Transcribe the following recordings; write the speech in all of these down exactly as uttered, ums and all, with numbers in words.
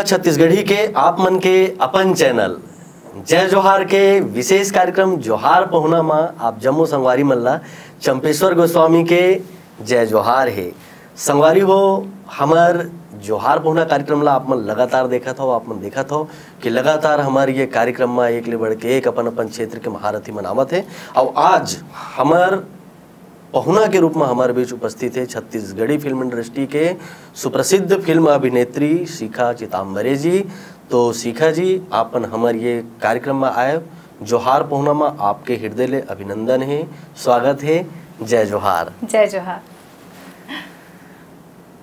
छत्तीसगढ़ी के आप मन के अपन चैनल जय जोहार के विशेष कार्यक्रम जोहार पहुना म आप जम्मो संगवारी मन ला चंपेश्वर गोस्वामी के जय जोहार हे। संगवारी हो, हमर जोहार पहुना कार्यक्रम ला आप मन लगातार देखत हो, आप मन देखत हो कि लगातार हमर ये कार्यक्रम म एक ले बढ़ के एक अपन-अपन क्षेत्र के महारथी मन आवत हे। अउ आज हमर पहुना के रूप म हमर बीच उपस्थित हे छत्तीसगढ़ी फिल्म इंडस्ट्री के सुप्रसिद्ध फिल्म अभिनेत्री शिखा चिताम्बरे जी। तो शिखा जी, आप मन हमर ये कार्यक्रम म आए, जोहार पहुना म आपके हृदय ले अभिनंदन हे, स्वागत हे। जय जोहार। जय जोहार।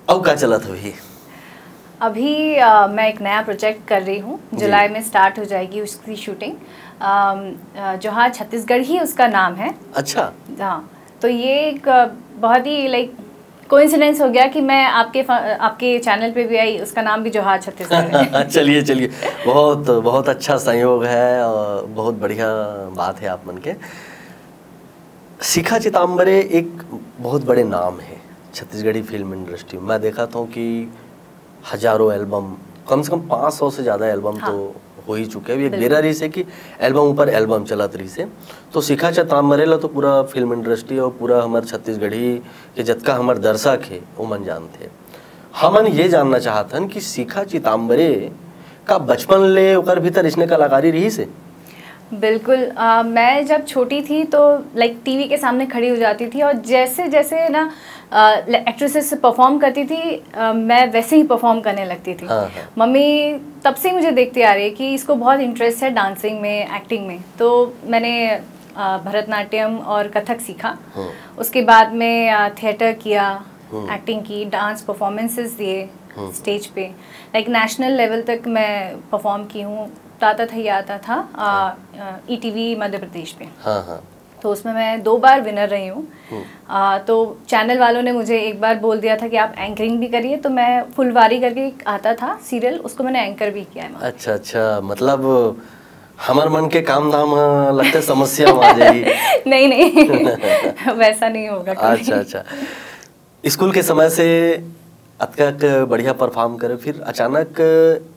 अउ का चलत हवे? अभी अ, मैं एक नया प्रोजेक्ट कर रही हूँ, जी। जुलाई में स्टार्ट हो जाएगी उसकी शूटिंग। अम, अ, जोहार छत्तीसगढ़ ही उसका नाम है। अच्छा। हाँ, तो ये एक अ, बहुत ही लाइक कोइंसिडेंस हो गया कि मैं आपके फ-, आपके चैनल पे भी आई, उसका नाम भी जोहार छत्तीसगढ़ है। चलिए, चलिए, बहुत, बहुत अच्छा संयोग है और बहुत बढ़िया बात है आप मन के। शिखा चिताम्बरे एक बहुत बड़े नाम है छत्तीसगढ़ी फिल्म इंडस्ट्री में। मैं देखत हूँ कि हजारों एल्बम, कम से कम पाँच सौ से ज़्यादा एल्बम हाँ। तो हो ही चुके हैं। अभी एक बिल्कुल। बेरा रहिस हे कि एल्बम ऊपर एल्बम चलत रहिस हे। तो शिखा चिताम्बरे ला तो पूरा फिल्म इंडस्ट्री और पूरा हमर छत्तीसगढ़ी के जतका हमर दर्शक हे, ओमन जानथे। हमन ये जानना चाहत हन कि शिखा चिताम्बरे का बचपन ले ओकर भीतर इसने कलाकारी रहिस हे? बिल्कुल। अ, मैं जब छोटी थी तो लाइक टीवी के सामने खड़ी हो जाती थी और जैसे जैसे ना एक्ट्रेसेस परफॉर्म करती थी, अ, मैं वैसे ही परफॉर्म करने लगती थी। हाँ, हाँ। मम्मी तब से ही मुझे देखती आ रही है कि इसको बहुत इंटरेस्ट है डांसिंग में, एक्टिंग में। तो मैंने अ, भरतनाट्यम और कथक सीखा। हम्म। उसके बाद में अ, थिएटर किया, हम्म। एक्टिंग की, डांस परफॉर्मेंसेस दिए हम्म। स्टेज पे। लाइक नेशनल लेवल तक मैं परफॉर्म की हूँ। ताता थैया आता था हाँ। ईटीवी मध्य प्रदेश पे। हाँ, हाँ। तो उसमें मैं दो बार विनर रही हूँ। हम्म। अ, तो चैनल वालों ने मुझे एक बार बोल दिया था कि आप एंकरिंग भी करिए, तो मैं फुलवारी करके एक आता था सीरियल, उसको मैंने एंकर भी किया है वहाँ। अच्छा, अच्छा, मतलब हमर मन के काम धाम ह लगथे समस्या म आ जाही। नहीं, नहीं। वैसा नहीं होगा कभी। अच्छा, अच्छा। स्कूल के समय से अतका क बढ़िया परफॉर्म करे, फिर अचानक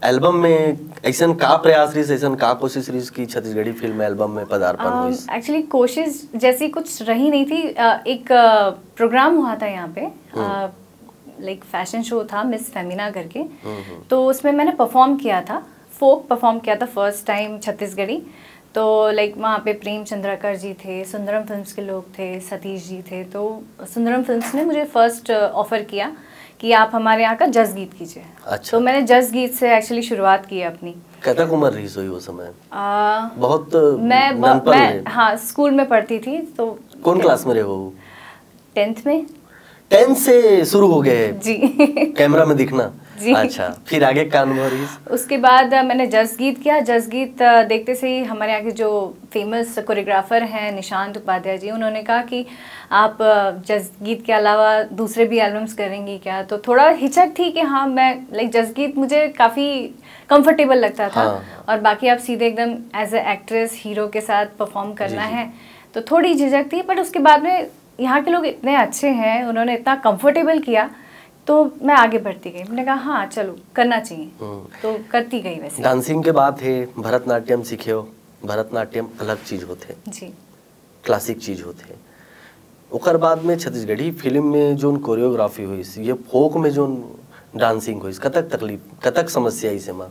एल्बम में अइसन का प्रयास रहिस, अइसन का कोशिश रहिस कि छत्तीसगढ़ी फिल्म एल्बम में पदार्पण अम, होइस? एक्चुअली कोशिश जैसी कुछ रही नहीं थी। अ, एक, अ, प्रोग्राम हुआ था यहाँ पे, हम्म। अ, लाइक फैशन शो था मिस फेमिना करके, हम्म, हम्म। तो उसमें मैंने परफॉर्म किया था, फोक परफॉर्म किया था फर्स्ट टाइम छत्तीसगढ़ी। तो लाइक वहाँ पे प्रेम चंद्राकर जी थे, सुंदरम फिल्म्स के लोग थे, सतीश जी थे। तो सुंदरम फिल्म्स ने मुझे फर्स्ट ऑफर किया कि आप हमारे यहाँ का जस गीत कीजिए। अच्छा। तो मैंने जस गीत से एक्चुअली शुरुआत की अपनी। कतक उम्र रहिस होही वो समय? आ, बहुत मैं ब-, ननपन मैं, में। हाँ, स्कूल में पढ़ती थी। तो कौन क्लास में रहे हो? टेंथ में। टेंथ से शुरू हो गए जी। कैमरा में दिखना? जी। अच्छा, फिर आगे का अनुभव रहिस? उसके बाद, अ, मैंने जस गीत किया। जस गीत, अ, देखते से ही हमारे यहाँ के जो फेमस कोरियोग्राफर हैं निशांत उपाध्याय जी, उन्होंने कहा कि आप, अ, जस गीत के अलावा दूसरे भी एल्बम्स करेंगी क्या? तो थोड़ा हिचक थी कि हाँ, मैं, लाइक, जस गीत मुझे काफ़ी कंफर्टेबल लगता था। हाँ। और बाकी आप सीधे एकदम एज अ एक्ट्रेस हीरो के साथ परफॉर्म करना जी, जी। है, तो थोड़ी झिझक थी। बट उसके बाद में यहाँ के लोग इतने अच्छे हैं, उन्होंने इतना कंफर्टेबल किया, तो मैं आगे बढ़ती गई। मैंने कहा, "हाँ, चलो, करना चाहिए।" हम्म। तो करती गई वैसे। डांसिंग के बात है, भरतनाट्यम सीखे हो, भरतनाट्यम अलग चीज होथे, जी। क्लासिक चीज होथे। ओकर बाद में छत्तीसगढ़ी फिल्म में जोन कोरियोग्राफी होइस, ये फोक में जोन डांसिंग होइस, कतक तकलीफ, कतक समस्या इसे मा?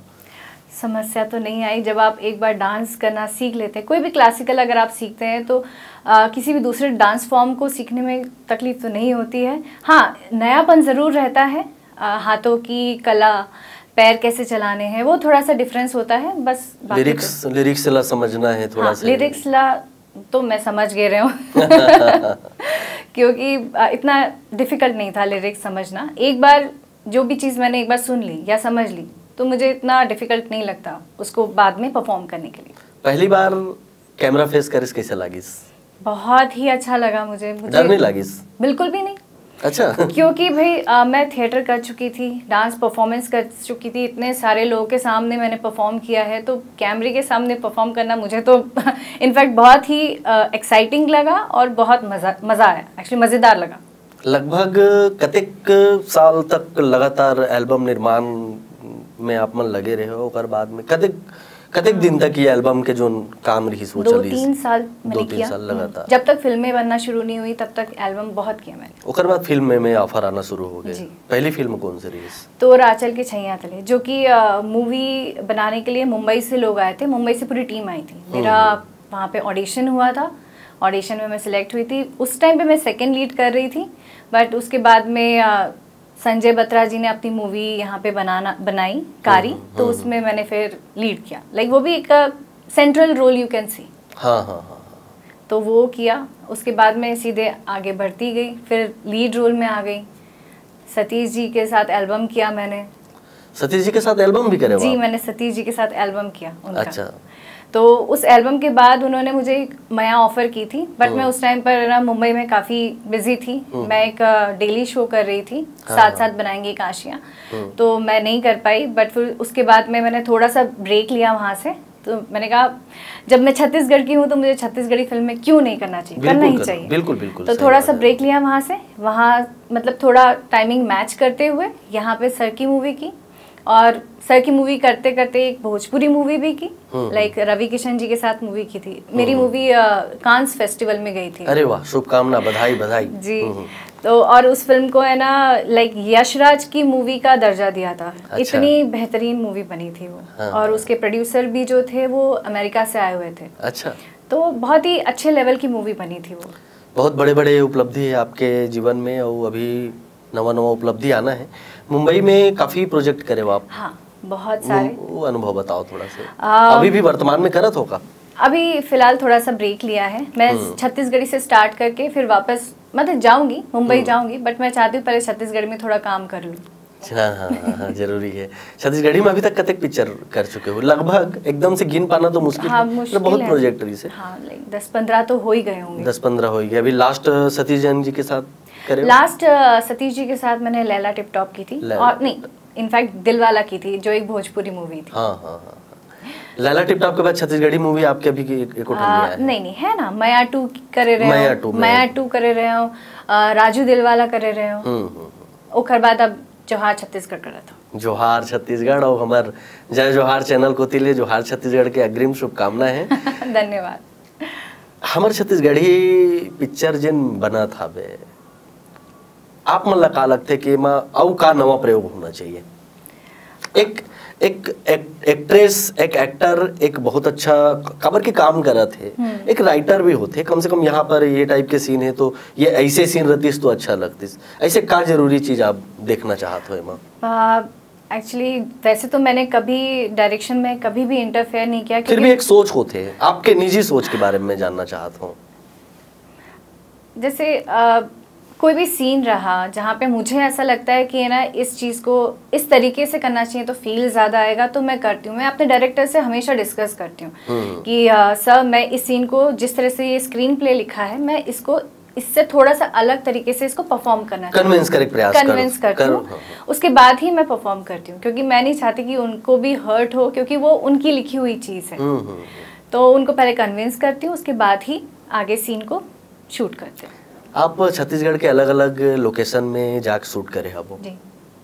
समस्या तो नहीं आई। जब आप एक बार डांस करना सीख लेते हैं, कोई भी क्लासिकल अगर आप सीखते हैं, तो, अ, किसी भी दूसरे डांस फॉर्म को सीखने में तकलीफ तो नहीं होती है। हाँ, नयापन ज़रूर रहता है। अ, हाथों की कला, पैर कैसे चलाने हैं, वो थोड़ा सा डिफरेंस होता है, बस बाकी तो लिरिक्स, लिरिक्स ला समझना है थोड़ा हाँ, सा। लिरिक्स ला तो मैं समझ गए रहे हूँ। क्योंकि, अ, इतना डिफिकल्ट नहीं था लिरिक्स समझना। एक बार जो भी चीज़ मैंने एक बार सुन ली या समझ ली, तो मुझे इतना डिफिकल्ट नहीं लगता उसको बाद में परफॉर्म करने के लिए। पहली बार कैमरा फेस करिस, कैसे लागिस? बहुत ही अच्छा लगा मुझे। मुझे डर नहीं लागिस? बिल्कुल भी नहीं। अच्छा। क्योंकि भाई, अ, मैं थिएटर कर चुकी थी, डांस परफॉर्मेंस कर चुकी थी, इतने सारे लोगों के सामने मैंने परफॉर्म किया है, तो कैमरे के सामने परफॉर्म करना मुझे तो इनफैक्ट बहुत ही, अ, एक्साइटिंग लगा और बहुत मज़ा, मज़ा आया, एक्चुअली मज़ेदार लगा। लगभग कतेक साल तक लगातार एल्बम निर्माण में आप मन लगे रहे हो, ओकर बाद में कतेक, कतेक दिन तक ये एल्बम के जोन काम रहिस वो दो चलिस? तीन साल मैंने दो तीन किया। साल लगातार। जब तक फिल्में बनना शुरू नहीं हुई, तब तक एल्बम बहुत किया मैंने। ओकर बाद फिल्म में, में ऑफर आना शुरू हो गए। जी। पहली फिल्म कौन सी रहिस? तोर आंचल के छैया तले, जो कि मूवी बनाने के लिए मुंबई से लोग आए थे, मुंबई से पूरी टीम आई थी। मेरा वहाँ पे ऑडिशन हुआ था, ऑडिशन में मैं सिलेक्ट हुई थी। उस टाइम पे मैं सेकंड लीड कर रही थी, बट उसके बाद में अ, संजय बत्रा जी ने अपनी मूवी यहाँ पे बनाना बनाई, कारी। तो उसमें मैंने फिर लीड किया, लाइक वो भी एक central role, you can see. हाँ, हाँ, हाँ, हाँ। तो वो किया। उसके बाद मैं सीधे आगे बढ़ती गई, फिर लीड रोल में आ गई। सतीश जी के साथ एल्बम किया मैंने। सतीश जी के साथ एल्बम भी करे हो जी, आप? मैंने सतीश जी के साथ एल्बम किया उनका। अच्छा। तो उस एल्बम के बाद उन्होंने मुझे एक मया ऑफर की थी, बट मैं उस टाइम पर ना मुंबई में काफ़ी बिजी थी। मैं एक डेली शो कर रही थी, साथ साथ बनाएंगे एक आशियाँ। तो मैं नहीं कर पाई, बट फिर उसके बाद में मैंने थोड़ा सा ब्रेक लिया वहाँ से। तो मैंने कहा, जब मैं छत्तीसगढ़ की हूँ, तो मुझे छत्तीसगढ़ी फिल्म में क्यों नहीं करना चाहिए? बिल्कुल करना ही करो, चाहिए। बिल्कुल, बिल्कुल, तो सही थोड़ा बात सा है। ब्रेक लिया वहाँ से। वहाँ मतलब थोड़ा टाइमिंग मैच करते हुए यहाँ पे सर की मूवी की, और सर की मूवी करते करते एक भोजपुरी मूवी भी की, हम्म। लाइक रवि किशन जी के साथ मूवी की थी। मेरी मूवी कांस फेस्टिवल में गई थी। अरे वाह, शुभकामना, बधाई, बधाई। जी। तो और उस फिल्म को है ना, लाइक यशराज की मूवी का दर्जा दिया था। अच्छा। इतनी बेहतरीन मूवी बनी थी वो। हाँ, और हाँ। उसके प्रोड्यूसर भी जो थे, वो अमेरिका से आए हुए थे। अच्छा, तो बहुत ही अच्छे लेवल की मूवी बनी थी वो। बहुत बड़े बड़े उपलब्धि है आपके जीवन में, और अभी नवा नवा उपलब्धि आना है। मुंबई में काफी प्रोजेक्ट करे हो आप, हाँ, बहुत सारे। वो, वो अनुभव बताओ थोड़ा सा। आ, अभी भी वर्तमान में करत हो का? अभी फिलहाल थोड़ा सा ब्रेक लिया है। मैं छत्तीसगढ़ी से स्टार्ट करके फिर वापस, मतलब, जाऊंगी, मुंबई जाऊंगी, बट मैं चाहती हूँ पहले छत्तीसगढ़ में थोड़ा काम कर लूँ। हाँ, हाँ, हाँ, हाँ, जरूरी है। छत्तीसगढ़ी में अभी तक कतेक पिक्चर कर चुके हो? लगभग एकदम से गिन पाना तो मुश्किल हाँ, है, मुश्किल बहुत है। प्रोजेक्ट रही से। हाँ, लाइक दस पंद्रह तो हो ही गए होंगे। दस पंद्रह हो ही गए। अभी लास्ट सतीश जैन जी के साथ करे हो? लास्ट सतीश जी के साथ मैंने लैला टिप टॉप की थी, लैला और नहीं, इनफैक्ट दिलवाला की थी, जो एक भोजपुरी मूवी थी। हाँ, हाँ, हाँ, हाँ। लैला टिप टॉप के बाद छत्तीसगढ़ी मूवी आपके अभी की एक, एक उठा आ, लिया है। नहीं, नहीं, है ना, मया टू करे रहे मया हो, टू, मया मया टू करे रहे हो, आ, राजू दिलवाला करे रहे हो। हम्म, हम्म, हम्म। ओकर बाद अब जोहार छत्तीसगढ़ करत हो। जोहार छत्तीसगढ़ और हमार जय जोहार चैनल कोति ले जोहार छत्तीसगढ़ के अग्रिम शुभकामना है। धन्यवाद। हमर छत्तीसगढ़ी पिक्चर जिन बनत हवे, आप मन ला का लगथे कि एमा अउ का नवा प्रयोग होना चाहिए? एक, एक, एक एक्ट्रेस, एक एक्टर, एक बहुत अच्छा काबर के काम करत है, एक राइटर भी होथे, कम से कम यहाँ पर ये टाइप के सीन है तो ये ऐसे सीन रहतीस तो अच्छा लगतीस। ऐसे का जरूरी चीज आप देखना चाहत हो एमा? एक्चुअली, वैसे तो मैंने कभी डायरेक्शन में कभी भी इंटरफेयर नहीं किया, फिर क्योंकि भी एक सोच होथे, आपके निजी सोच के बारे में जानना चाहत हूँ। जैसे अ, कोई भी सीन रहा जहाँ पे मुझे ऐसा लगता है कि, है ना, इस चीज़ को इस तरीके से करना चाहिए तो फील ज़्यादा आएगा, तो मैं करती हूँ। मैं अपने डायरेक्टर से हमेशा डिस्कस करती हूँ कि अ, सर, मैं इस सीन को, जिस तरह से ये स्क्रीन प्ले लिखा है, मैं इसको इससे थोड़ा सा अलग तरीके से इसको परफॉर्म करना चाहती हूँ। कन्विंस करे के प्रयास करो। कन्विंस करती करो, हूँ। हाँ, हाँ। उसके बाद ही मैं परफॉर्म करती हूँ, क्योंकि मैं नहीं चाहती कि उनको भी हर्ट हो, क्योंकि वो उनकी लिखी हुई चीज़ है। हम्म, हम्म। तो उनको पहले कन्विंस करती हूँ, उसके बाद ही आगे सीन को शूट करते हैं। आप छत्तीसगढ़ के अलग-अलग लोकेशन में जाके शूट करे हवो, जी।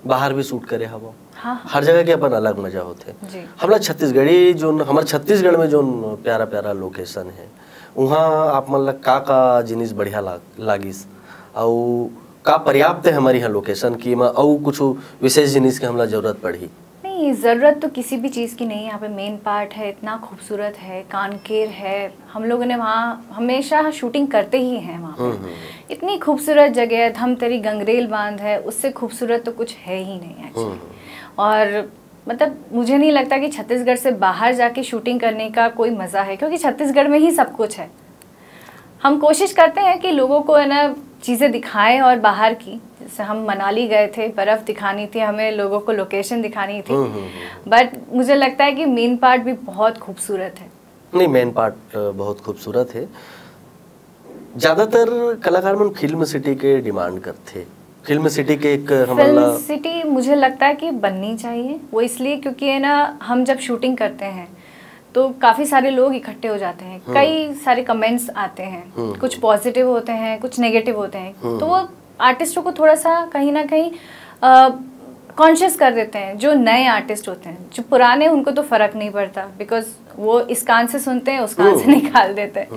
बाहर भी शूट करे हवो, हाँ, हाँ। हर जगह के अपन अलग मजा होथे। जी। हमला छत्तीसगढ़ी जोन, हमर छत्तीसगढ़ में जोन प्यारा प्यारा लोकेशन है, उहाँ आप मन ला का का जिनिस बढ़िया लाग, लागिस, अउ का पर्याप्त है हमर यहाँ लोकेशन की, एमा अउ कुछ विशेष जिनिस के हमला जरूरत पड़ही? नहीं, ज़रूरत तो किसी भी चीज़ की नहीं है। यहाँ पे मेन पार्ट है, इतना खूबसूरत है, कांकेर है। हम लोगों ने वहाँ हमेशा शूटिंग करते ही हैं वहाँ पे। इतनी खूबसूरत जगह है, धमतरी गंगरेल बांध है, उससे खूबसूरत तो कुछ है ही नहीं एक्चुअली। और मतलब, मुझे नहीं लगता कि छत्तीसगढ़ से बाहर जाके शूटिंग करने का कोई मज़ा है, क्योंकि छत्तीसगढ़ में ही सब कुछ है। हम कोशिश करते हैं कि लोगों को, है ना, चीज़ें दिखाएं, और बाहर की, जैसे हम मनाली गए थे, बर्फ़ दिखानी थी हमें, लोगों को लोकेशन दिखानी थी, बट मुझे लगता है कि मेन पार्ट भी बहुत खूबसूरत है। नहीं, मेन पार्ट बहुत खूबसूरत है। ज्यादातर कलाकार मन फिल्म सिटी के डिमांड करथे, फिल्म सिटी के एक हमन ला फिल्म सिटी मुझे लगता है कि बननी चाहिए। वो इसलिए क्योंकि, है ना, हम जब शूटिंग करते हैं तो काफ़ी सारे लोग इकट्ठे हो जाते हैं, कई सारे कमेंट्स आते हैं, कुछ पॉजिटिव होते हैं, कुछ नेगेटिव होते हैं, तो वो आर्टिस्टों को थोड़ा सा कहीं ना कहीं अ, कॉन्शियस कर देते हैं। जो नए आर्टिस्ट होते हैं, जो पुराने, उनको तो फर्क नहीं पड़ता, बिकॉज वो इस कान से सुनते हैं, उस कान से निकाल देते हैं।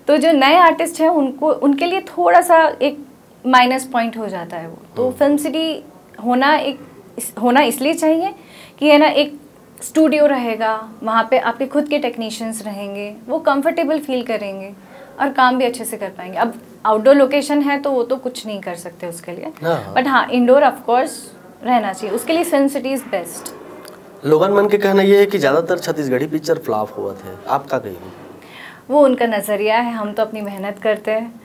तो जो नए आर्टिस्ट हैं, उनको, उनके लिए थोड़ा सा एक माइनस पॉइंट हो जाता है वो। तो फिल्म सिटी होना एक इस- होना इसलिए चाहिए कि, है ना, एक स्टूडियो रहेगा, वहाँ पे आपके खुद के टेक्नीशियंस रहेंगे, वो कंफर्टेबल फील करेंगे और काम भी अच्छे से कर पाएंगे। अब आउटडोर लोकेशन है, तो वो तो कुछ नहीं कर सकते उसके लिए। हाँ, हाँ। बट हाँ, इंडोर ऑफ कोर्स रहना चाहिए, उसके लिए फिल्म सिटी इज़ बेस्ट। लोगन मन के कहना ये है कि ज़्यादातर छत्तीसगढ़ी पिक्चर फ्लॉप होवत हे, आप का कहिबे? वो उनका नज़रिया है, हम तो अपनी मेहनत करते हैं।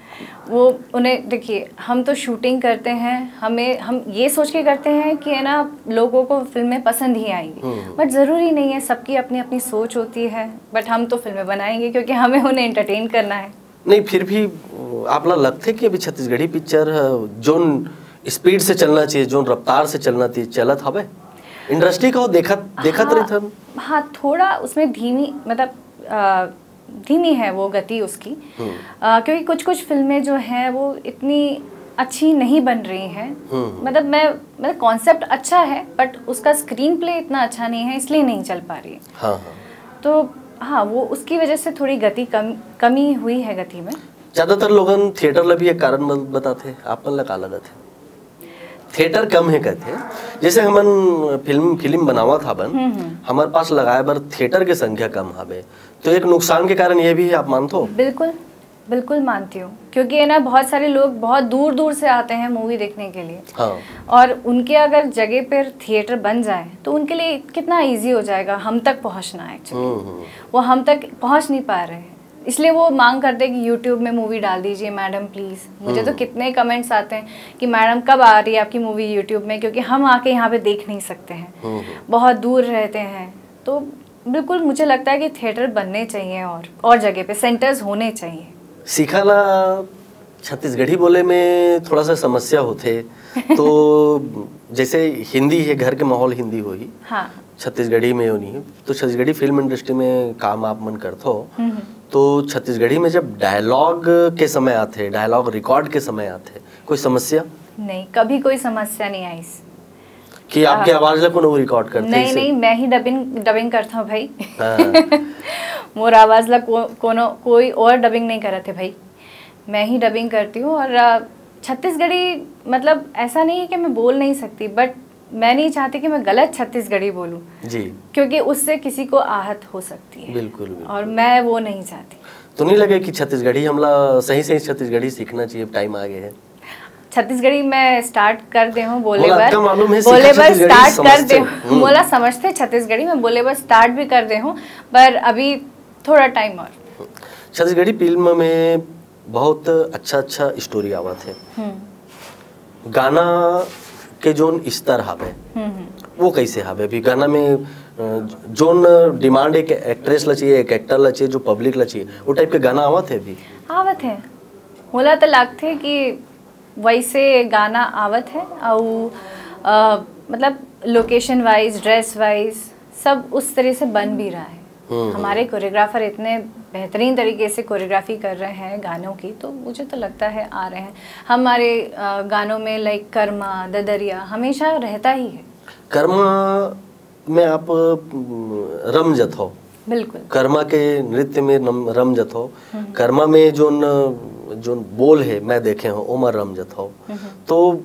वो उन्हें, देखिए, हम तो शूटिंग करते हैं, हमें, हम ये सोच के करते हैं कि, है ना, लोगों को फिल्में पसंद ही आएंगी। बट ज़रूरी नहीं है, सबकी अपनी अपनी सोच होती है। बट हम तो फिल्में बनाएंगे क्योंकि हमें उन्हें एंटरटेन करना है। नहीं, फिर भी आपला लगथे कि अभी छत्तीसगढ़ी पिक्चर ह, जोन स्पीड से चलना चाहिए, जोन रफ्तार से चलना चाहिए, चलत हवे? इंडस्ट्री का वो देखत देखत हाँ, रहिथन। हाँ, थोड़ा उसमें धीमी, मतलब, अ, धीमी है वो गति उसकी। अ, क्योंकि कुछ कुछ फिल्में जो हैं, वो इतनी अच्छी नहीं बन रही हैं। मतलब, मैं मतलब कॉन्सेप्ट अच्छा है, बट उसका स्क्रीन प्ले इतना अच्छा नहीं है, इसलिए नहीं चल पा रही है। हाँ, हाँ। तो हाँ, वो उसकी वजह से थोड़ी गति कम कमी हुई है गति में। ज़्यादातर लोगन थिएटर ला भी एक कारण बत- बताथे, आप मन ला का लगत हे? थिएटर कम है कहते हैं। जैसे हमन फिल्म फिल्म बनावत हाबन, हमारे पास लगाए बर थिएटर के संख्या कम हाबे, तो एक नुकसान के कारण ये भी है, आप मानथो? बिल्कुल, बिल्कुल मानती हूँ, क्योंकि, है ना, बहुत सारे लोग बहुत दूर दूर से आते हैं मूवी देखने के लिए। हाँ। और उनके अगर जगह पर थिएटर बन जाए, तो उनके लिए कितना इजी हो जाएगा हम तक पहुँचना। एक्चुअली, हम्म, हम्म। वो हम तक पहुँच नहीं पा रहे हैं, इसलिए वो मांग करते हैं कि यूट्यूब में मूवी डाल दीजिए मैडम, प्लीज़। मुझे तो कितने कमेंट्स आते हैं कि मैडम, कब आ रही है आपकी मूवी यूट्यूब में, क्योंकि हम आके यहाँ पे देख नहीं सकते हैं, बहुत दूर रहते हैं। तो बिल्कुल, मुझे लगता है कि थिएटर बनने चाहिए और और जगह पे सेंटर्स होने चाहिए। सीखा ला छत्तीसगढ़ी बोले में थोड़ा सा समस्या होथे। तो जैसे हिंदी है, घर के माहौल हिंदी होही, हाँ। छत्तीसगढ़ी में होनी है, तो छत्तीसगढ़ी फिल्म इंडस्ट्री में काम आप मन करथो, तो छत्तीसगढ़ी में जब डायलॉग के समय आथे, डायलॉग रिकॉर्ड के समय आथे, कोई समस्या? नहीं, कभी कोई समस्या नहीं आई इस कि आपके आवाज ला कोनो रिकॉर्ड करथे नहीं, इसे? नहीं, मैं ही डबिंग डबिंग करता हूँ भाई। हाँ। मोर आवाज ला को, कोनो कोई और डबिंग नहीं करत है भाई, मैं ही डबिंग करती हूँ। और अ, छत्तीसगढ़ी, मतलब, ऐसा नहीं है कि मैं बोल नहीं सकती, बट मैं नहीं चाहती कि मैं गलत छत्तीसगढ़ी बोलूँ, जी। क्योंकि उससे किसी को आहत हो सकती है। बिल्कुल, बिल्कुल। और मैं वो नहीं चाहती। तो नहीं लगे कि छत्तीसगढ़ी हमला सही सही छत्तीसगढ़ी सीखना चाहिए, टाइम आ गया है? छत्तीसगढ़ी मैं स्टार्ट कर दे हूँ बोले मोला बर, अतका मालूम है, बोले सीखा बर छत्तीसगढ़ी स्टार्ट कर दे समझते हूँ। हैं। हम्म। मोला समझते छत्तीसगढ़ी, मैं बोले बर स्टार्ट भी कर दे हूँ, पर अभी थोड़ा टाइम और। छत्तीसगढ़ी फिल्म में बहुत अच्छा अच्छा स्टोरी आवत है। गाना के जोन स्तर हावे, वो कैसे हावे? अभी गाना में अ, जोन डिमांड एक एक्ट्रेस ला चाहिए, एक एक्टर ला चाहिए, जो पब्लिक ला चाहिए, वो टाइप के गाना आवत है अभी? आवत है, मोला तो लगथे कि वैसे गाना आवत है, और अ, मतलब, लोकेशन वाइज, ड्रेस वाइज, सब उस तरह से बन भी रहा है। हमारे कोरियोग्राफर इतने बेहतरीन तरीके से कोरियोग्राफी कर रहे हैं गानों की, तो मुझे तो लगता है आ रहे हैं। हमारे अ, गानों में, लाइक, कर्मा, ददरिया हमेशा रहता ही है। कर्मा में आप अम, रम जथो, बिल्कुल। कर्मा के नृत्य में नम- रम जथो। कर्मा में जोन जोन बोल है, मैं देखे हूँ, ओमा रम जथो। तो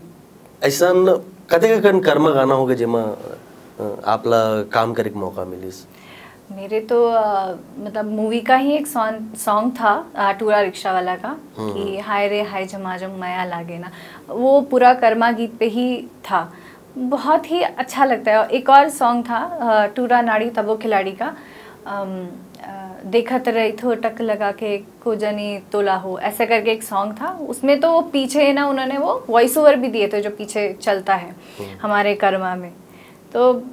ऐसा कतेक कन कर्मा गाना होगे जेमा अ, आप ला काम करे के मौका मिलिस? मेरे तो अ, मतलब, मूवी का ही एक सॉन्ग सॉन्ग था, अ, टूरा रिक्शा वाला का, कि हाय रे हाय झमाझम मया लागे ना, वो पूरा कर्मा गीत पे ही था। बहुत ही अच्छा लगता है। एक और सॉन्ग था, अ, टूरा नाड़ी तबो खिलाड़ी का, अम, अ, देखत रही थो टक लगा के को जनी तोला हो, ऐसा करके एक सॉन्ग था। उसमें तो वो पीछे ना, उन्होंने वो वॉइस ओवर भी दिए थे जो पीछे चलता है हमारे कर्मा में। तो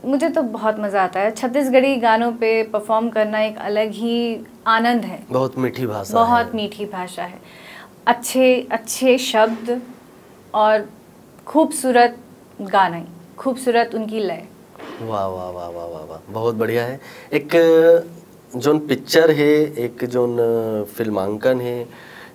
मुझे तो बहुत मज़ा आता है। छत्तीसगढ़ी गानों पे परफॉर्म करना एक अलग ही आनंद है। बहुत मीठी भाषा बहुत है। मीठी भाषा है, अच्छे अच्छे शब्द और खूबसूरत गाने, खूबसूरत उनकी लय। वाह वाह वाह वाह वाह वाह, बहुत बढ़िया है। एक जोन पिक्चर है, एक जोन फिल्मांकन है,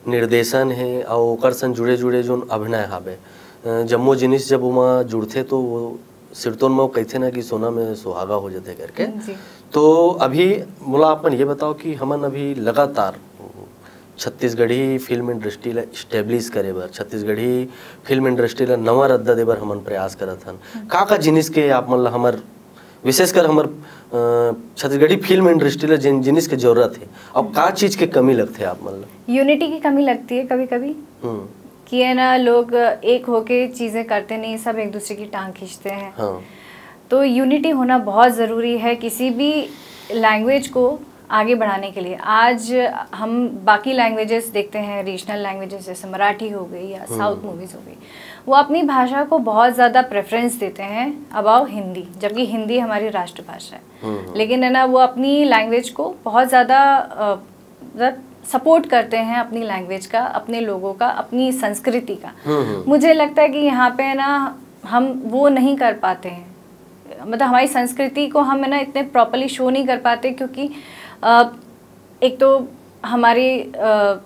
निर्देशन है, और ओकर संग जुड़े जुड़े जोन अभिनय हावे, अ, जम्मो जिनिस जब ओमा जुड़थे तो वो सिरतोन म कहिथे ना कि सोना में सुहागा हो जाथे करके। जी। तो अभी मोला आप मन ये बताओ कि हमन अभी लगातार छत्तीसगढ़ी फिल्म इंडस्ट्री ला एस्टेब्लिश करे बर, छत्तीसगढ़ी फिल्म इंडस्ट्री ला नवा रद्दा दे बर हमन प्रयास करत हन। हम्म। का-का जिनिस के आप मन ला हमर, विशेषकर हमर, अ, छत्तीसगढ़ी फिल्म इंडस्ट्री ला जिन जिनिस के जरूरत हे, अउ का चीज के कमी लगथे आप मन ला? यूनिटी की कमी लगती है कभी-कभी। हम्म। कि है ना, लोग एक होके चीज़ें करते नहीं, सब एक दूसरे की टांग खींचते हैं। हाँ। तो यूनिटी होना बहुत ज़रूरी है किसी भी लैंग्वेज को आगे बढ़ाने के लिए। आज हम बाकी लैंग्वेजेस देखते हैं, रीजनल लैंग्वेजेस, जैसे मराठी हो गई या हम्म। साउथ मूवीज़ हो गई, वो अपनी भाषा को बहुत ज़्यादा प्रेफरेंस देते हैं अबाव हिंदी, जबकि हिंदी हमारी राष्ट्रभाषा है। हम्म। लेकिन है ना, वो अपनी लैंग्वेज को बहुत ज़्यादा, अ, मतलब, सपोर्ट करते हैं अपनी लैंग्वेज का, अपने लोगों का, अपनी संस्कृति का। हम्म, हम्म। मुझे लगता है कि यहाँ पे ना, हम वो नहीं कर पाते हैं, मतलब, हमारी संस्कृति को हम, है ना, इतने प्रॉपरली शो नहीं कर पाते, क्योंकि, अ, एक तो हमारी, अ,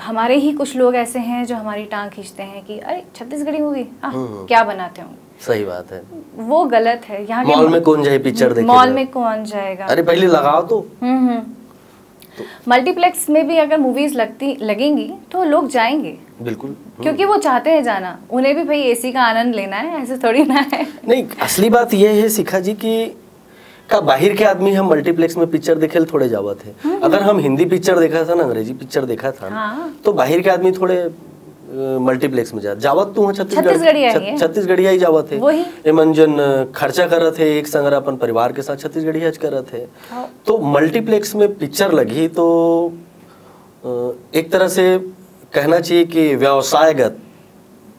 हमारे ही कुछ लोग ऐसे हैं जो हमारी टांग खींचते हैं कि "अरे, छत्तीसगढ़ी मूवी, आह, हम्म, हम्म। क्या बनाते होंगे?" सही बात है। वो गलत है। यहाँ के मॉल में कौन जाए पिक्चर देखे मॉल ला? में कौन जाएगा? अरे, पहले लगाओ तो। हम्म, हम्म। तो मल्टीप्लेक्स में भी अगर मूवीज लगती, लगेंगी, तो लोग जाएंगे। बिल्कुल। हम्म। क्योंकि वो चाहते हैं जाना, उन्हें भी भाई एसी का आनंद लेना है, ऐसे थोड़ी ना है। नहीं, असली बात ये है शिखा जी कि का बाहिर के आदमी हम मल्टीप्लेक्स में पिक्चर देखे ल थोड़े जावत हे। हम्म। अगर हम हिंदी पिक्चर देखत हन, अंग्रेजी पिक्चर देखत हन, हाँ। तो बाहिर के आदमी थोड़े, अ, मल्टीप्लेक्स में जात, जावत तो उहाँ छत्तीसगढ़, छत्तीसगढ़िया ही छत-, है। छत्तीसगढ़िया ही जावत हे। वही। एमन जन, अ, खर्चा करत हे एक संग अपन परिवार के साथ, छत्तीसगढ़िया च करत हे। हाँ। तो मल्टीप्लेक्स में पिक्चर लगही तो, अ, एक तरह से कहना चाहिए कि व्यवसायगत,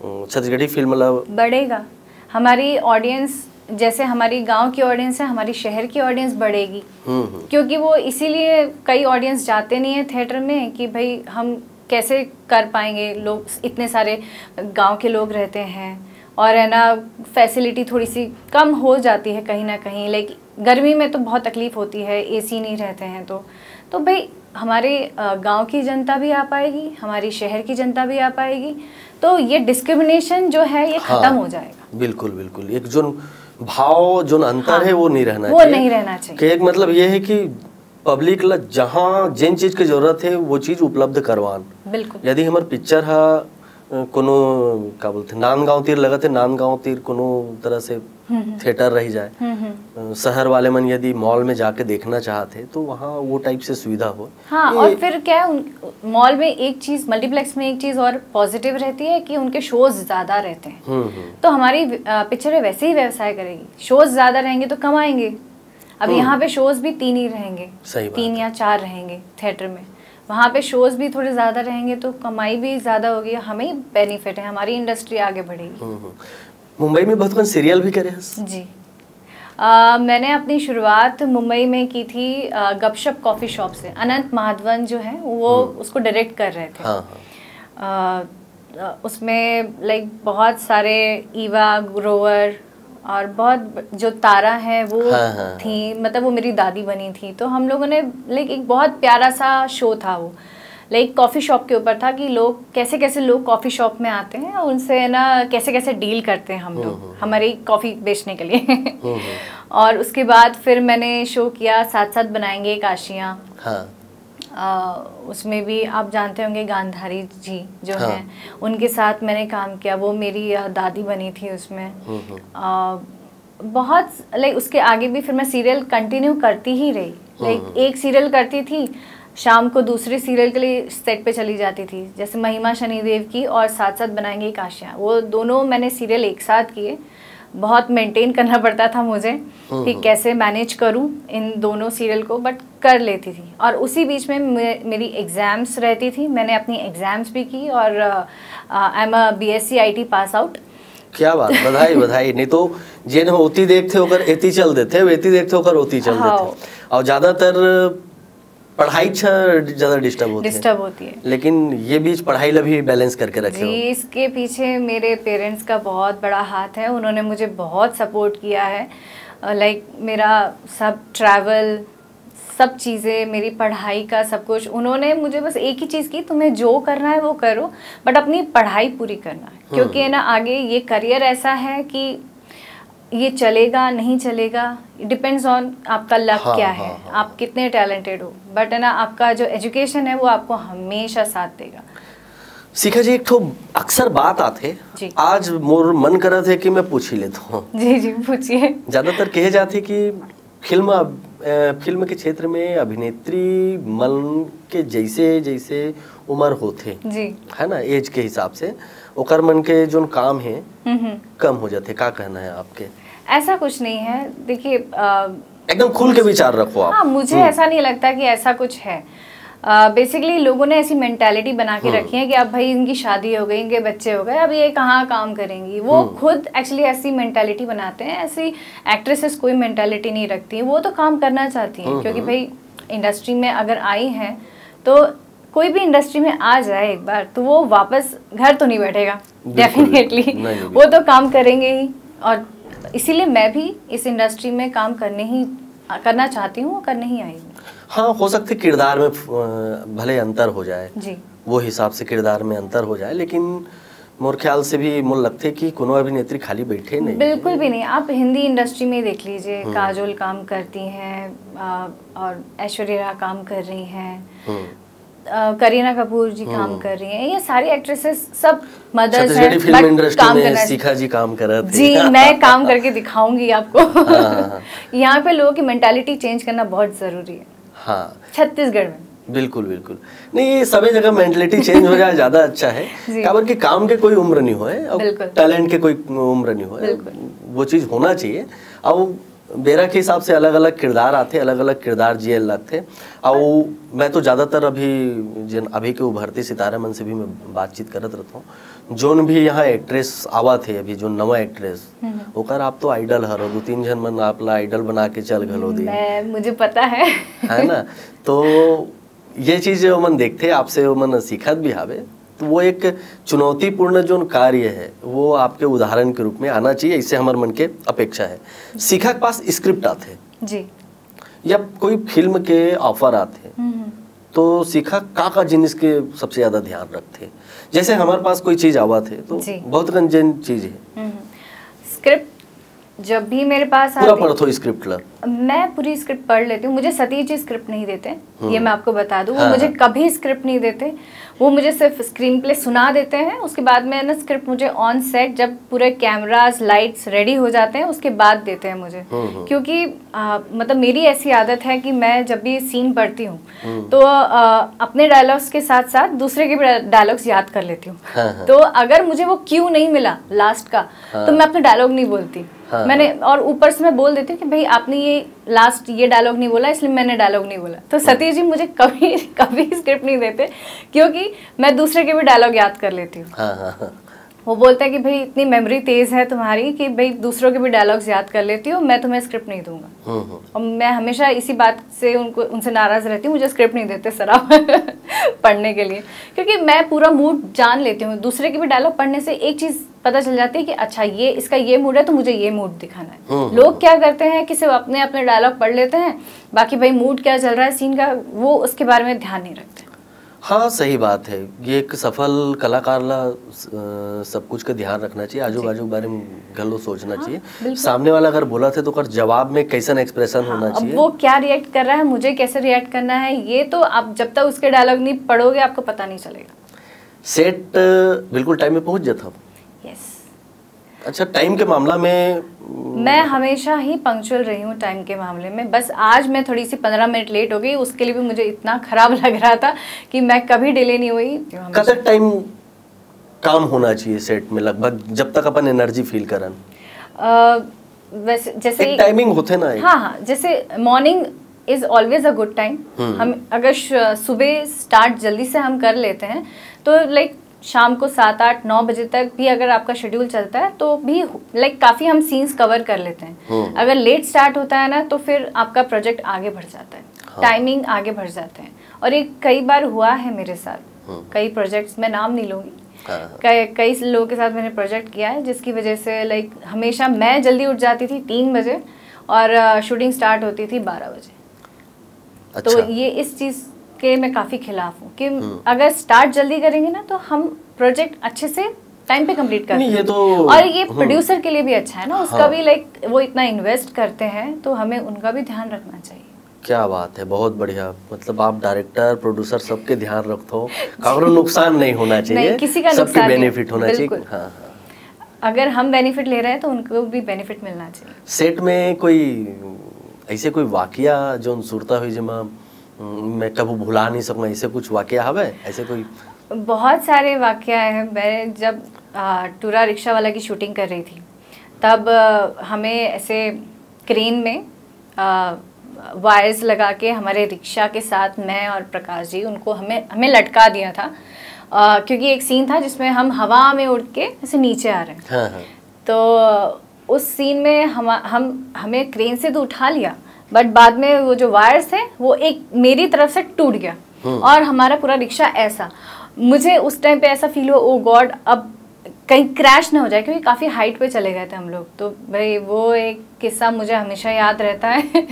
अ, छत्तीसगढ़ी फिल्म ला बढ़ेगा। हमारी ऑडियंस, जैसे हमारी गांव की ऑडियंस है, हमारी शहर की ऑडियंस बढ़ेगी। हम्म, हम्म। क्योंकि वो इसीलिए कई ऑडियंस जाते नहीं है थिएटर में कि भाई, हम कैसे कर पाएंगे, लोग, इतने सारे गांव के लोग रहते हैं और, है ना, फैसिलिटी थोड़ी सी कम हो जाती है कहीं ना कहीं। लाइक, गर्मी में तो बहुत तकलीफ होती है, एसी नहीं रहते हैं तो। तो भाई, हमारे, अ, गांव की जनता भी आ पाएगी, हमारी शहर की जनता भी आ पाएगी। तो ये डिस्क्रिमिनेशन जो है, ये हाँ, खत्म हो जाएगा। बिल्कुल, बिल्कुल। एक जोन भाव, जोन अंतर हाँ, है, वो नहीं रहना वो चाहिए। नहीं रहना चाहिए। कि एक मतलब ये है कि पब्लिक ला जहाँ जिन चीज की जरूरत है, वो चीज उपलब्ध करवान। बिल्कुल। यदि हमर पिक्चर हा, अ, कोनो, का बोलथे, नांदगांव तीर लगत है, नांदगांव तीर कोनो तरह से हम्म, हम्म। थिएटर रह जाए, हम्म, हम्म। अ, शहर वाले मन यदि मॉल में जाके देखना चाहते हैं, तो वहाँ वो टाइप से सुविधा हो। हाँ, ये और फिर क्या है, उन, मॉल में एक चीज, मल्टीप्लेक्स में एक चीज और पॉजिटिव रहती है कि उनके शोज ज्यादा रहते हैं। हम्म, हम्म। तो हमारी, अ, पिक्चरें वैसे ही व्यवसाय करेगी, शोज ज्यादा रहेंगे तो कमाएंगे। अब हम्म। यहाँ पे शोज भी तीन ही रहेंगे, सही बात तीन है। या चार रहेंगे थिएटर में। वहाँ पे शोज भी थोड़े ज्यादा रहेंगे तो कमाई भी ज्यादा होगी, हमें ही बेनिफिट है, हमारी इंडस्ट्री आगे बढ़ेगी। हम्म, हम्म। मुंबई में बहुत कन सीरियल भी करे हस? जी। अ, मैंने अपनी शुरुआत मुंबई में की थी, अ, गपशप कॉफी शॉप से। अनंत माधवन जो है, वो हम्म। उसको डायरेक्ट कर रहे थे। हाँ, हाँ। अ, अ, उसमें, लाइक, बहुत सारे ईवा ग्रोवर और बहुत ब-, जो तारा है, वो हाँ, हाँ, हाँ। थी, मतलब, वो मेरी दादी बनी थी। तो हम लोगों ने, लाइक, एक बहुत प्यारा सा शो था वो, लाइक, कॉफी शॉप के ऊपर था कि लोग कैसे कैसे, लोग कॉफी शॉप में आते हैं और उनसे, है ना, कैसे कैसे डील करते हैं हम लोग, हम्म, हम्म। हमारी कॉफी बेचने के लिए। हम्म, हम्म। और उसके बाद फिर मैंने शो किया साथ साथ बनाएंगे काशियाँ। हाँ। अ, उसमें भी आप जानते होंगे, गांधारी जी जो हाँ। हैं, उनके साथ मैंने काम किया। वो मेरी, अ, दादी बनी थी उसमें। हम्म, हम्म। अ, बहुत, लाइक, उसके आगे भी फिर मैं सीरियल कंटिन्यू करती ही रही। लाइक, हम्म। एक सीरियल करती थी, शाम को दूसरे सीरियल के लिए सेट पे चली जाती थी, जैसे महिमा शनिदेव की और साथ साथ बनाएंगे काशियाँ। वो दोनों मैंने सीरियल एक साथ किए। बहुत मेंटेन करना पड़ता था मुझे हम्म, कि हम्म। कैसे मैनेज करूं इन दोनों सीरियल को, बट कर लेती थी। और उसी बीच में मे-, मेरी एग्जाम्स रहती थी, मैंने अपनी एग्जाम्स भी की और, अ, अ, I am a B S C I T pass out। क्या बात, बधाई, बधाई। नहीं तो जेन ओती देखथे, ओकर एती चल देथे, एती देखथे, ओकर ओती चल हाँ। देथे। और ज्यादातर पढ़ाई छ ज्यादा डिस्टर्ब होती है। डिस्टर्ब होती है। लेकिन ये बीच पढ़ाई ला भी बैलेंस करके रखे हो। जी, इसके पीछे मेरे पेरेंट्स का बहुत बड़ा हाथ है, उन्होंने मुझे बहुत सपोर्ट किया है। अ, लाइक, मेरा सब ट्रैवल, सब चीज़ें, मेरी पढ़ाई का सब कुछ, उन्होंने मुझे बस एक ही चीज़ की, तुम्हें जो करना है वो करो, बट अपनी पढ़ाई पूरी करना है, क्योंकि है ना, आगे ये करियर ऐसा है कि ये चलेगा नहीं चलेगा, डिपेंड्स ऑन आपका लक हाँ, क्या हाँ, है, हाँ। आप कितने टैलेंटेड हो, बट है ना, आपका जो एजुकेशन है वो आपको हमेशा साथ देगा। शिखा जी, एक ठो अक्सर बात आथे, जी। आज मोर मन करत है कि मैं पूछ ही लेता हूँ। जी जी, पूछिए। ज्यादातर कहे जाथे कि फिल्म, अ, फिल्म के क्षेत्र में अभिनेत्री मन के जैसे जैसे उम्र होथे, जी। है ना, एज के हिसाब से ओकर मन के जोन काम है हम्म हम्म। कम हो जाथे। का कहना है आपके? ऐसा कुछ नहीं है, देखिए, अ, एकदम खुल के विचार रखो आप। हाँ, मुझे ऐसा नहीं लगता कि ऐसा कुछ है। बेसिकली लोगों ने ऐसी मेंटालिटी बना के रखी है कि अब भाई इनकी शादी हो गई, इनके बच्चे हो गए, अब ये कहाँ काम करेंगी। वो खुद एक्चुअली ऐसी मेंटालिटी बनाते हैं। ऐसी एक्ट्रेसेस कोई मेंटालिटी नहीं रखती, वो तो काम करना चाहती हैं, क्योंकि भाई इंडस्ट्री में अगर आई हैं तो कोई भी इंडस्ट्री में आ जाए एक बार, तो वो वापस घर तो नहीं बैठेगा, बिल्कुल, डेफिनेटली। नहीं, नहीं, वो तो काम करेंगे ही, और इसीलिए मैं भी इस इंडस्ट्री में काम करने ही करना चाहती हूँ, करने ही आई हूँ। हाँ, हो सकता है किरदार में, अ, भले अंतर हो जाए, जी। वो हिसाब से किरदार में अंतर हो जाए, लेकिन मोर ख्याल से भी मोर लगथे कि कोनो अभिनेत्री खाली बैठे नहीं। बिल्कुल भी नहीं। आप हिंदी इंडस्ट्री में ही देख लीजिए, काजोल काम करती हैं, अ, और ऐश्वर्या राय काम कर रही हैं, हम्म। अ, करीना कपूर जी काम कर रही हैं, ये सारी एक्ट्रेसेस सब मदर्स छत्तीसगढ़ी हैं, फिल्म बट इंडस्ट्री काम में करना शिखा जी काम करत हे। जी, मैं काम करके दिखाऊंगी आपको। हाँ, हाँ। यहाँ पे लोगों की मेंटालिटी चेंज करना बहुत जरूरी है, हाँ, छत्तीसगढ़ में। बिल्कुल, बिल्कुल। नहीं, ये सभी जगह मेंटलिटी चेंज हो जाए, ज्यादा अच्छा है। जी। काबर कि काम के कोई उम्र नहीं होए, और बिल्कुल। टैलेंट के कोई उम्र नहीं होए। बिल्कुल। वो चीज होना चाहिए। अब बेरा के हिसाब से अलग-अलग किरदार आथे, अलग-अलग किरदार जिए लगथे। और मैं तो ज्यादातर अभी जिन, अभी के उभरते सितारा मन से भी मैं बातचीत करत रहता हूँ। जोन भी यहाँ एक्ट्रेस आवत हे, अभी जो नवा एक्ट्रेस, ओकर आप तो आइडल हरो, दो तीन झन मन आप ला आइडल बना के चल घलो दे, मैं, मुझे पता है। है ना? तो ये चीज ओमन देखथे, आपसे ओमन सीखत भी हावे। तो वो एक चुनौतीपूर्ण जोन कार्य है, वो आपके उदाहरण के रूप में आना चाहिए, इससे हमर मन के अपेक्षा है। शिखा के पास स्क्रिप्ट आथे जी। या कोई फिल्म के ऑफर आथे, हम्म। तो शिखा का का जिनिस के सबसे ज्यादा ध्यान रखथे? जैसे हमारे पास कोई चीज आवत हे तो जी। बहुत कन जेन चीज हे। हम्म। स्क्रिप्ट जब भी मेरे पास पूरा आती, पढ़थो स्क्रिप्ट ला? मैं पूरी स्क्रिप्ट पढ़ लेती हूँ। मुझे सतीश जी स्क्रिप्ट नहीं देते, ये मैं आपको बता दूँ। वो हाँ, मुझे हाँ। कभी स्क्रिप्ट नहीं देते। वो मुझे सिर्फ स्क्रीन प्ले सुना देते हैं, उसके बाद में ना स्क्रिप्ट मुझे ऑन सेट, जब पूरे कैमरास लाइट्स रेडी हो जाते हैं, उसके बाद देते हैं मुझे। क्योंकि आ, मतलब मेरी ऐसी आदत है कि मैं जब भी सीन पढ़ती हूँ तो आ, अपने डायलॉग्स के साथ साथ दूसरे के भी डायलॉग्स याद कर लेती हूँ। हाँ, हाँ। तो अगर मुझे वो क्यू नहीं मिला लास्ट का, तो मैं अपना डायलॉग नहीं बोलती। हाँ, मैंने, और ऊपर से मैं बोल देती हूँ कि भाई, आपने ये लास्ट ये डायलॉग नहीं बोला, इसलिए मैंने डायलॉग नहीं बोला। तो सतीश जी मुझे कभी कभी स्क्रिप्ट नहीं देते, क्योंकि मैं दूसरे के भी डायलॉग याद कर लेती हूँ। हाँ, हाँ, हाँ। वो बोलते हैं कि भाई, इतनी मेमोरी तेज है तुम्हारी कि भाई, दूसरों के भी डायलॉग्स याद कर लेती हो, मैं तुम्हें स्क्रिप्ट नहीं दूंगा। हम्म, हम्म। और मैं हमेशा इसी बात से उनको, उनसे नाराज रहती हूँ, मुझे स्क्रिप्ट नहीं देते सर आप पढ़ने के लिए, क्योंकि मैं पूरा मूड जान लेती हूँ। दूसरे के भी डायलॉग पढ़ने से एक चीज पता चल जाती है कि अच्छा, ये, इसका ये मूड है तो मुझे ये मूड दिखाना है। हम्म। लोग क्या करते हैं कि सिर्फ अपने अपने डायलॉग पढ़ लेते हैं, बाकी भाई मूड क्या चल रहा है सीन का, वो उसके बारे में ध्यान नहीं रखते। हाँ, सही बात है। ये एक सफल कलाकार ला, अ, सब कुछ का ध्यान रखना चाहिए, आजू बाजू के बारे में घलो सोचना चाहिए। बिल्कुल। सामने वाला अगर बोलत हे तो ओकर जवाब में कैसन एक्सप्रेशन होना अब चाहिए। वो क्या रिएक्ट कर रहा है, मुझे कैसे रिएक्ट करना है, ये तो आप जब तक उसके डायलॉग नहीं पढ़ोगे, आपको पता नहीं चलेगा। सेट, अ, बिल्कुल टाइम में पहुंच जाता हूँ। यस। अच्छा, टाइम के मामला में मैं हमेशा ही पंक्चुअल रही हूँ टाइम के मामले में। बस आज मैं थोड़ी सी पंद्रह मिनट लेट हो गई, उसके लिए भी मुझे इतना खराब लग रहा था कि मैं कभी डिले नहीं हुई। कब तक टाइम काम होना चाहिए सेट में, लगभग जब तक अपन एनर्जी फील करन? अ, वैसे जैसे एक टाइमिंग होथे ना, एक। हाँ हाँ, जैसे morning is always a good time। हम अगर श- सुबह स्टार्ट जल्दी से हम कर लेते हैं तो लाइक शाम को सात आठ नौ बजे तक भी अगर आपका शेड्यूल चलता है तो भी लाइक काफ़ी हम सीन्स कवर कर लेते हैं। अगर लेट स्टार्ट होता है ना तो फिर आपका प्रोजेक्ट आगे बढ़ जाता है, टाइमिंग आगे बढ़ जाते हैं। और ये कई बार हुआ है मेरे साथ, कई प्रोजेक्ट्स, मैं नाम नहीं लूँगी, हाँ, हाँ। कई कई लोगों के साथ मैंने प्रोजेक्ट किया है जिसकी वजह से लाइक हमेशा मैं जल्दी उठ जाती थी तीन बजे और शूटिंग स्टार्ट होती थी बारह बजे। तो ये इस चीज के मैं काफी खिलाफ हूँ कि अगर स्टार्ट जल्दी करेंगे ना तो हम प्रोजेक्ट अच्छे से टाइम पे कंप्लीट कर नहीं, ये पाएंगे। तो और ये प्रोड्यूसर के लिए भी अच्छा है ना, उसका हाँ। भी लाइक वो इतना इन्वेस्ट करते हैं तो हमें उनका भी ध्यान रखना चाहिए। क्या बात है, बहुत बढ़िया। मतलब आप डायरेक्टर, प्रोड्यूसर सबके ध्यान रखते हो, काकरो नुकसान नहीं होना चाहिए, नहीं, किसी का सबके नुकसान नहीं, बेनिफिट होना चाहिए। बिल्कुल। हाँ, हाँ। अगर हम बेनिफिट ले रहे हैं तो उनको भी बेनिफिट मिलना चाहिए। सेट में कोई ऐसे कोई वाकया जो सुरता हुई, जेमा मैं कभू भुला नहीं सकूँ, ऐसे कुछ वाकया हवे? ऐसे कोई बहुत सारे वाकया हैं। मैं जब आ, टूरा रिक्शा वाला की शूटिंग कर रही थी, तब आ, हमें ऐसे क्रेन में वायर्स लगा के हमारे रिक्शा के साथ मैं और प्रकाश जी उनको हमें हमें लटका दिया था। आ, क्योंकि एक सीन था जिसमें हम हवा में उड़ के ऐसे नीचे आ रहे हैं। हाँ, हाँ। तो उस सीन में हम हम हमें क्रेन से तो उठा लिया, बट बाद में वो जो वायर्स थे वो एक मेरी तरफ से टूट गया और हमारा पूरा रिक्शा ऐसा, मुझे उस टाइम पे ऐसा फील हुआ, ओ गॉड, अब कहीं क्रैश ना हो जाए, क्योंकि काफ़ी हाइट पे चले गए थे हम लोग। तो भाई वो एक किस्सा मुझे हमेशा याद रहता है।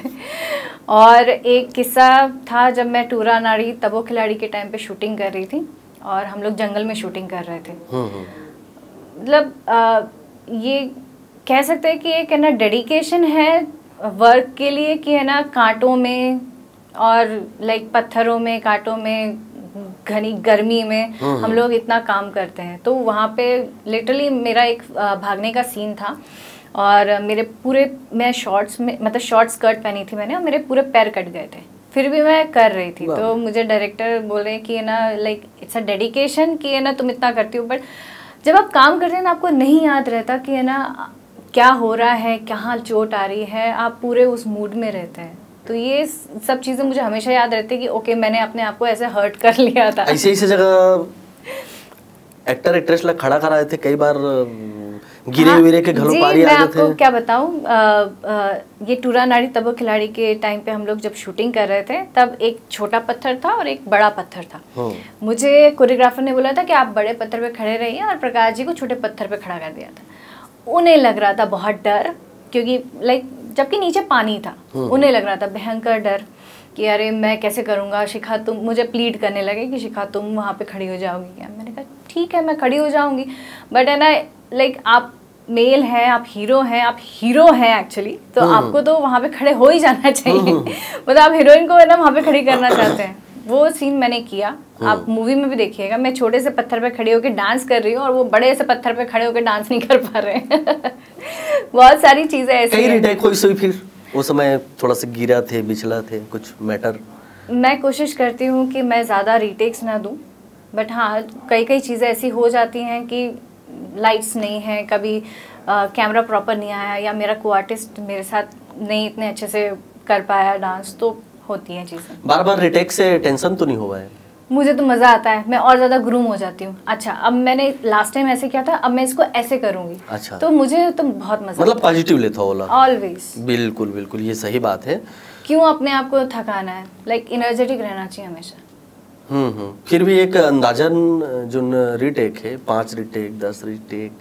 और एक किस्सा था जब मैं टूरा नाड़ी तबो खिलाड़ी के टाइम पे शूटिंग कर रही थी और हम लोग जंगल में शूटिंग कर रहे थे। हम्म, हम्म। मतलब आ, ये कह सकते हैं कि एक है ना डेडिकेशन है वर्क के लिए, कि है ना कांटों में और लाइक पत्थरों में, कांटों में, घनी गर्मी में हम लोग इतना काम करते हैं। तो वहाँ पे लिटरली मेरा एक आ, भागने का सीन था और मेरे पूरे मैं शॉर्ट्स में, मतलब शॉर्ट स्कर्ट पहनी थी मैंने, और मेरे पूरे पैर कट गए थे, फिर भी मैं कर रही थी। वाह। तो मुझे डायरेक्टर बोल रहे कि है ना, लाइक इट्स अ डेडिकेशन, कि है ना तुम इतना करती हो, बट जब आप काम करते हैं ना आपको नहीं याद रहता कि है ना क्या हो रहा है, कहाँ चोट आ रही है, आप पूरे उस मूड में रहते हैं। तो ये सब चीज़ें मुझे हमेशा याद रहती है कि ओके, मैंने अपने आप को ऐसे हर्ट कर लिया था। ऐसे ऐसे जगह एक्टर एक्ट्रेस ला खड़ा करा देथे, कई बार अम, गिरे हाँ, विरे के घलो जी, पारी मैं आ आपको जाथे। क्या बताऊं, अ, अ, ये टूरा नाड़ी तबो खिलाड़ी के टाइम पे हम लोग जब शूटिंग कर रहे थे तब एक छोटा पत्थर था और एक बड़ा पत्थर था। हम्म। मुझे कोरियोग्राफर ने बोला था कि आप बड़े पत्थर पे खड़े रहिए और प्रकाश जी को छोटे पत्थर पे खड़ा कर दिया था। उन्हें लग रहा था बहुत डर, क्योंकि लाइक जबकि नीचे पानी था, उन्हें लग रहा था भयंकर डर कि अरे मैं कैसे करूँगा। शिखा तुम, मुझे प्लीड करने लगे कि शिखा तुम वहाँ पे खड़ी हो जाओगी क्या? मैंने कहा ठीक है, मैं खड़ी हो जाऊँगी, बट है ना, लाइक आप मेल हैं, आप हीरो हैं, आप हीरो हैं एक्चुअली, तो आपको तो वहाँ पे खड़े हो ही जाना चाहिए। मतलब आप हीरोइन को है ना वहाँ पे खड़ी करना चाहते हैं। वो सीन मैंने किया। आप मूवी में भी देखिएगा, मैं छोटे से पत्थर पे खड़ी होकर डांस कर रही हूँ और वो बड़े से पत्थर पे खड़े होकर डांस नहीं कर पा रहे हैं। बहुत सारी चीजें ऐसी कई हैं। रिटेक होइस होही, फिर वो समय थोड़ा सा गिरा थे, बिछला थे, कुछ मैटर? मैं कोशिश करती हूँ कि मैं ज़्यादा रीटेक्स ना दूँ, बट हाँ, कई कई चीज़ें ऐसी हो जाती हैं कि लाइट्स नहीं है, कभी कैमरा प्रॉपर नहीं आया या मेरा को आर्टिस्ट मेरे साथ नहीं इतने अच्छे से कर पाया डांस, तो होती हैं चीज़ें। बार बार रिटेक से टेंशन तो नहीं हुआ है? मुझे तो मज़ा आता है, मैं और ज़्यादा ग्रूम हो जाती हूँ। अच्छा, अब मैंने लास्ट टाइम ऐसे किया था, अब मैं इसको ऐसे करूँगी। अच्छा। तो मुझे तो बहुत मज़ा मतलब पॉजिटिव लेता होला। ऑलवेज। बिल्कुल, बिल्कुल, ये सही बात है। क्यों अपने आप को थकाना है? लाइक एनर्जेटिक रहना चाहिए हमेशा। हम्म हम्म। फिर भी एक अंदाजन जो रिटेक है, पांच रिटेक, दस रिटेक,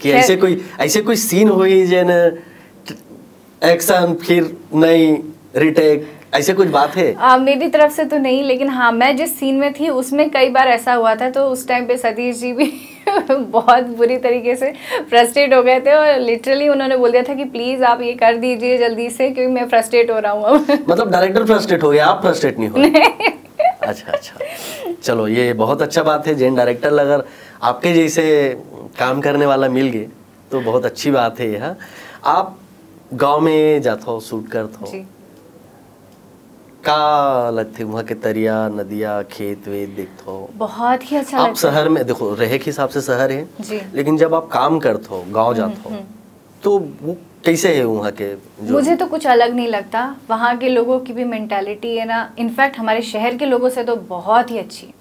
कि खैर- ऐसे कोई, ऐसे कोई सीन होही जेन एक्शन फिर नई रिटेक, ऐसे कुछ बात है? आ, मेरी तरफ से तो नहीं, लेकिन हाँ, मैं जिस सीन में थी उसमें कई बार ऐसा हुआ था। तो उस टाइम पे सतीश जी भी बहुत बुरी तरीके से फ्रस्ट्रेट हो गए थे और लिटरली उन्होंने बोल दिया था कि प्लीज आप ये कर दीजिए जल्दी से, क्योंकि मैं फ्रस्ट्रेट हो रहा हूँ अब। मतलब डायरेक्टर फ्रस्ट्रेट हो गया, आप फ्रस्ट्रेट नहीं हो? अच्छा अच्छा, चलो ये बहुत अच्छा बात है। जेन डायरेक्टर अगर आपके जैसे काम करने वाला मिल गए तो बहुत अच्छी बात है यह। आप गांव में जाथो, शूट करथो, जी। का लगथे वहाँ के तरिया, नदिया, खेत वेत देखथो? बहुत ही अच्छा आप लगता है। शहर में, देखो, रहे के हिसाब से शहर है, जी। लेकिन जब आप काम करथो, गांव जाथो, तो वो कैसे है वहाँ के जो मुझे तो कुछ अलग नहीं लगता। वहाँ के लोगों की भी मेंटालिटी है ना, इनफैक्ट हमारे शहर के लोगों से तो बहुत ही अच्छी है।